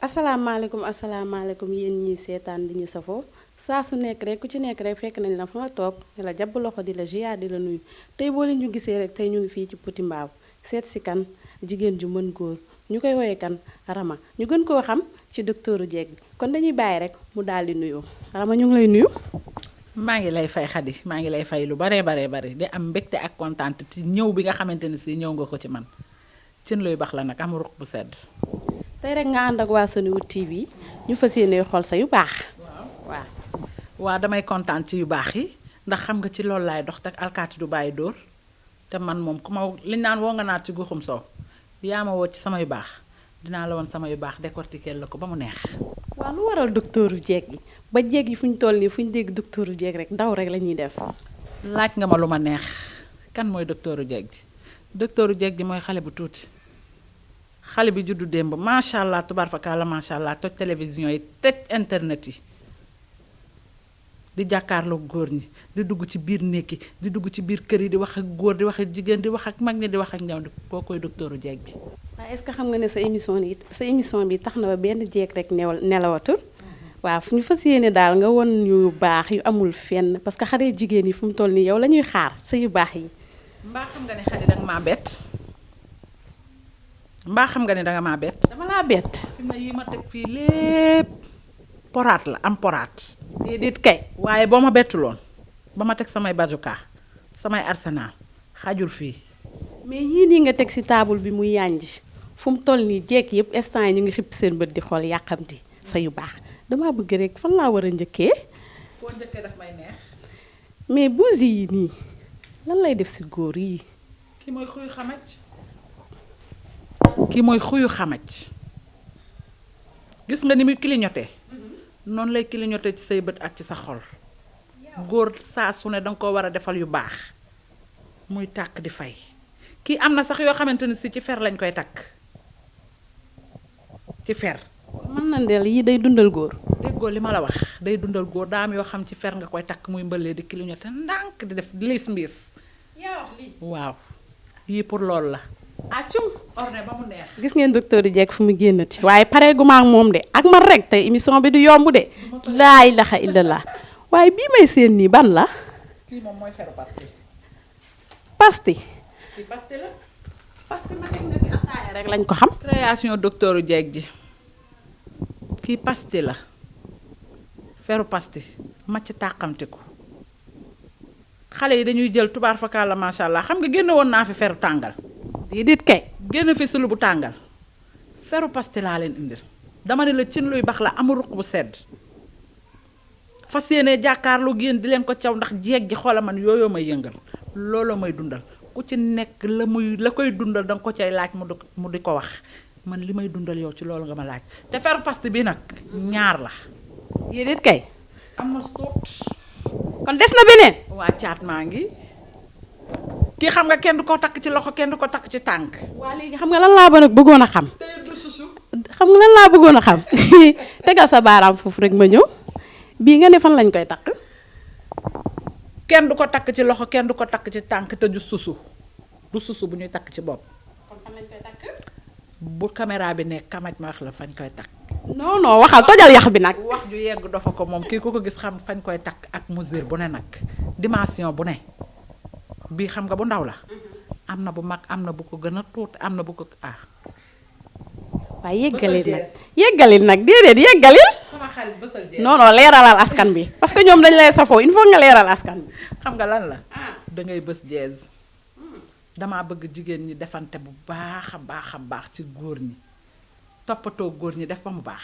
asalaamaaleykum yéen ñi seetaan di ñu safoo saa su nekk rek ku ci nekk rek fekk nañ la fa nga toog ne la jàpp loxo di la ziar di la nuyu tey boo leen ñu gisee rek tey ñu ngi fii ci Petit Mbao seet si kan jigéen ju mën góor ñu koy woowee kan Rama ñu gën koo xam ci docteuru jeeg bi kon dañuy bàyyi rek mu daal di nuyoo Rama ñu ngi lay nuyu. maa ngi lay fay Xadi maa ngi lay fay lu baree bare di am mbégte ak kontaan ci ñëw bi nga xamante ne si ñëw nga ko ci man cin luy bax la nag am ruq bu sedd. tey rek nga ànd ak waa Senewood TV ñu fas yéene xool sa yu baax. waaw. waa damay kontaan ci yu baax yi ndax xam nga ci loolu laay dox te alkaati du bàyyi dóor te man moom ku ma liñ naan woo nga naat ci guuxum soow yaa ma woo ci sama yu baax dinaa la woon sama yu baax décortiquer la ko ba mu neex. waaw lu waral docteuru jeeg yi ba jeeg yi fu ñu toll nii fu ñu dégg docteuru jeeg rek ndaw rek la ñuy def. laaj nga ma lu ma neex kan mooy docteuru jeeg ji docteuru jeeg ji mooy xale bu tuuti. xale bi juddu démb macha allah tubarfakala macha allah toj télévision yi tëj internet yi di jàkkaarloo góor ñi di dugg ci biir néeg yi di dugg ci biir kër yi di wax ak góor di wax ak jigéen di wax ak mag ñi di wax ak ñaw di koo koy docteuru jeeg bi. waaw est-ce que xam nga ne sa émission bi tax na ba benn jeeg rek nelawatul waaw fu ñu fas yéene daal nga won yu baax yu amul fenn parce que xale jigéen yi fu mu toll nii yow la ñuy xaar sa yu baax yi. mbaa xam nga ne xale danga maa bett. mbaa xam nga ne danga maa bett. dama laa bett. fi ma yi ma teg fii lépp poraat la am poraat. déedéet kay. waaye boo ma bettuloon ba ma teg samay bajuka samay arsenal xajul fii. mais yii nii nga teg ci table bi muy yànj fu mu toll nii jeeg yëpp instant yi ñu ngi xipp seen bët di xool yàqamti sa yu baax damaa bëgg rek fan laa war a njëkkee. foo njëkkee daf may neex. mais buusi yi nii lan lay def ci góor yi. kii mooy xuyu xamaj. kii mooy xuyu xamaj gis nga ni muy clignoté noonu lay clignoté ci say bët ak ci sa xol góor saa su ne danga ko war a defal yu baax muy tàkk di fay kii am na sax yoo xamante ni si ci fer lañ koy takk ci fer. mën na ndel yi day dundal góor. déggoo li ma la wax day dundal góor daa am yoo xam ci fer nga koy takk muy mbëlee di clignoté ndànk di def liis mbiis. waaw yii pour loolu la. acum orne ba mu neex. gis ngeen docteur yi jeeg fu mu génnati waaye pareegu ma ak moom de ak man rek tey émission bi du yomb de. laa ilaha illallah waaye bii may seen nii ban la. kii moom mooy feru pasti. pasti. kii pasti la. pasti ma teg na si ataaya rek lañ ko xam. création docteuru jeeg ji kii pasti la feru pasti macc tàqamtiku xale yi dañuy jël tubaar fakal la macha allah xam nga génne woon naa fi feru tàngal. déedéet kay. génn fi sulu bu tàngal feru pasti laa leen indil dama ne la cin luy bax la amul ruq bu sedd fas yéene jàkkaarloo génn di leen ko caw ndax jeeg gi xoola man yooyoo may yëngal looloo may dundal ku ci nekk la koy dundal danga ko cay laaj mu di ko wax man li may dundal yow ci loolu nga ma laaj te feru pasti bi nag ñaar la. déedéet kay. am na tuut. kon des na beneen. waa caat maa ngi. kii xam nga kenn du ko takk ci loxo kenn du ko takk ci tànk. waa léegi xam nga lan laa bëggoon a xam. tey du susu. xam nga lan laa bëggoon a xam tegal sa baaraam foofu rek ma ñëw bii nga ne fan lañ koy takk. kenn du ko takk ci loxo kenn du ko takk ci tànk te du susu bu ñuy takk ci bopp. kon fan lañ koy takk. bu caméra bi nekk kamaj ma wax la fañ koy takk. non waxal tojal yax bi nag. wax ju yegg dafa ko moom kii ku ko gis xam fañ koy takk ak mesure bu ne nag dimension bu ne. bii xam nga bu ndaw la am na bu mag am na bu ko gën a tuut am na bu ko waaye yeggalil nag déedéet yeggalil. sama xarit bësal jees. non leeralal askan bi parce que ñoom dañu lay safoo il faut nga leeral askan bi. xam nga lan la. da ngay bës jees. damaa bëgg jigéen ñi defante bu baax a baax ci góor ñi toppatoo góor ñi def ba mu baax.